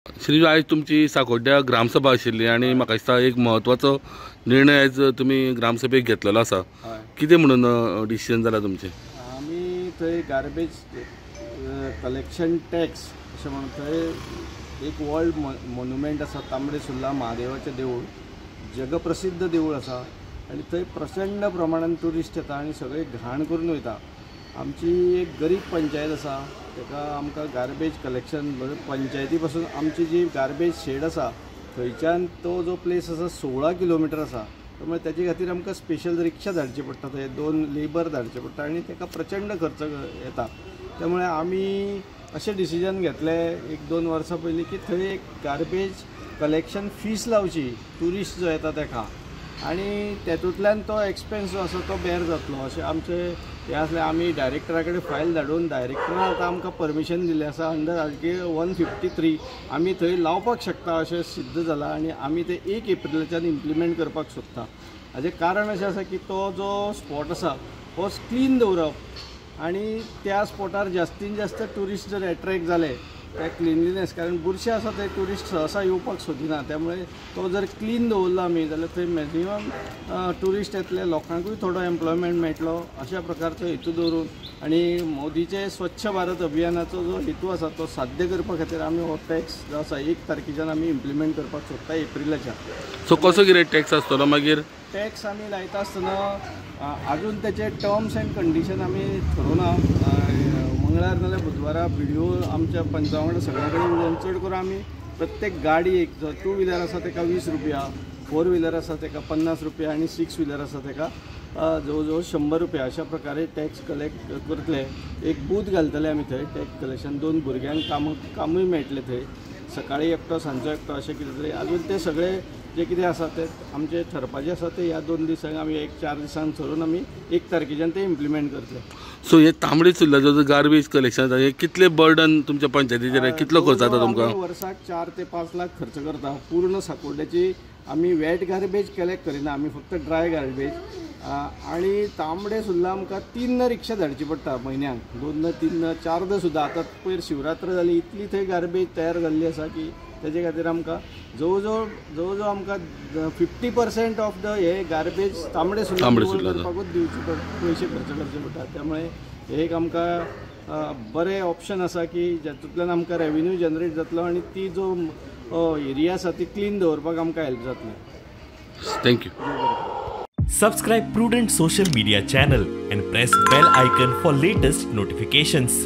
श्री आयज तुमची साकोड्ड्या ग्रामसभा आशिल्ली आनी म्हाका दिसता एक म्हत्वाचो निर्णय आयज तुमी ग्रामसभेक घेतलेलो आसा. कितें म्हणून डिसिजन जाला तुमचें? आमी थंय गार्बेज कलेक्शन टॅक्स अशें म्हणून थंय एक वर्ल्ड मोन्युमेंट आसा, तांबडे सुर्ला महादेवाचें देवूळ, जगप्रसिद्ध देवूळ आसा आनी थंय प्रचंड प्रमाणान ट्युरिस्ट येता आनी सगळे घाण करून वयता. आमची एक गरीब पंचायत आसा, ताका आमकां गार्बेज कलेक्शन पंचायती पासून आमची जी गार्बेज शेड आसा थंयच्यान तो जो प्लेस आसा 16 किलोमिटर आसा, त्यामुळे ताजे खातीर आमकां स्पेशल रिक्षा धाडची पडटा, थंय 2 लेबर धाडचे पडटा आनी ताका प्रचंड खर्च येता. त्यामुळे आमी अशें डिसिजन घेतलें 1-2 वर्सां पयलीं की थंय एक गार्बेज कलेक्शन फीस लावची ट्युरिस्ट जो येता ताका, आनी तेतूंतल्यान तो एक्सपेन्स जो आसा तो बेर जातलो अशें आमचें हें आसलें. आमी डायरेक्टरा कडेन फायल धाडून डायरेक्टरान आतां आमकां परमिशन दिल्लें आसा अंडर आर्टिकल 153 आमी थंय लावपाक शकता अशें सिद्ध जालां आनी आमी तें 1 एप्रिलाच्यान इम्प्लिमेंट करपाक सोदता. हाजें कारण अशें आसा की तो जो स्पॉट आसा हो क्लीन दवरप आनी त्या स्पॉटार जास्तीन जास्त ट्युरिस्ट जर एट्रेक्ट जाले त्या क्लिनलीनेस, कारण बुरशे आसा थंय ट्युरिस्ट सहसा येवपाक सोदिना, त्यामुळे तो जर क्लीन दवरलो आमी जाल्यार थंय मॅक्झिमम ट्युरिस्ट येतले, लोकांकूय थोडो एम्प्लॉयमेंट मेळटलो अशा प्रकारचो हेतू दवरून आनी मोदीचे स्वच्छ भारत अभियानाचो जो हेतू आसा तो साध्य करपा खातीर आमी हो टॅक्स जो आसा 1 तारखेच्यान आमी इम्प्लिमेंट करपाक सोदता एप्रिलाच्यान. सो कसो कितें टॅक्स आसतलो मागीर? टॅक्स आमी लायता आसतना आजून तेचे टर्म्स एंड कंडिशन आमी थरोवना. मंगळार नाल्यार बुधवारा बीडीओ आमच्या पंचा वांगडा सगळ्या कडेन उलोवन चड करून आमी प्रत्येक गाडी एक जो 2 व्हिलर आसा ताका 20 रुपया, 4 व्हिलर आसा ताका 50 रुपया आनी 6 व्हिलर आसा ताका जवळ जवळ 100 रुपया अशा प्रकारे टॅक्स कलेक्ट करतले. एक बूथ घालतले आमी थंय टॅक्स कलेक्शन, 2 भुरग्यांक कामूय मेळटलें थंय, सकाळी एकटो सांजचो एकटो अशें कितें तरी. आजून ते सगळे जे कितें आसा ते आमचे ठरपाचे आसा ते ह्या 2 दिसांक आमी 1-4 दिसांक थरोवन आमी 1 तारखेच्यान ते इम्प्लिमेंट करतले. सो हे तांबडे सुर्लाचो जो गार्बेज कलेक्शन जाता हे कितले बर्डन तुमच्या पंचायतीचेर, कितलो खर्च जाता तुमकां? वर्साक 4 ते 5 लाख खर्च करता. पूर्ण साकोड्ड्याची आमी वेट गार्बेज कलेक्ट करिना, आमी फक्त ड्राय गार्बेज. आनी तांबडे सुर्ला आमकां 3 रिक्षा धाडची पडटा म्हयन्याक, 2 3 4 सुद्दां. आतां पयर शिवरात्र जाली, इतली थंय गार्बेज तयार जाल्ली आसा की तेजे खातीर आमकां जवळ जवळ जवळ जवळ आमकां 50% ऑफ the हे गार्बेज तांबडे सुर्ला करपाकूच दिवचे पयशे खर्च करचे पडटा. त्यामुळे हे एक आमकां बरें ऑप्शन आसा की जातूंतल्यान आमकां रेवेन्यू जनरेट जातलो आनी ती जो एरिया आसा ती क्लीन दवरपाक आमकां हेल्प जातली. Thank you. Subscribe Prudent Social Media channel and press bell icon for latest notifications.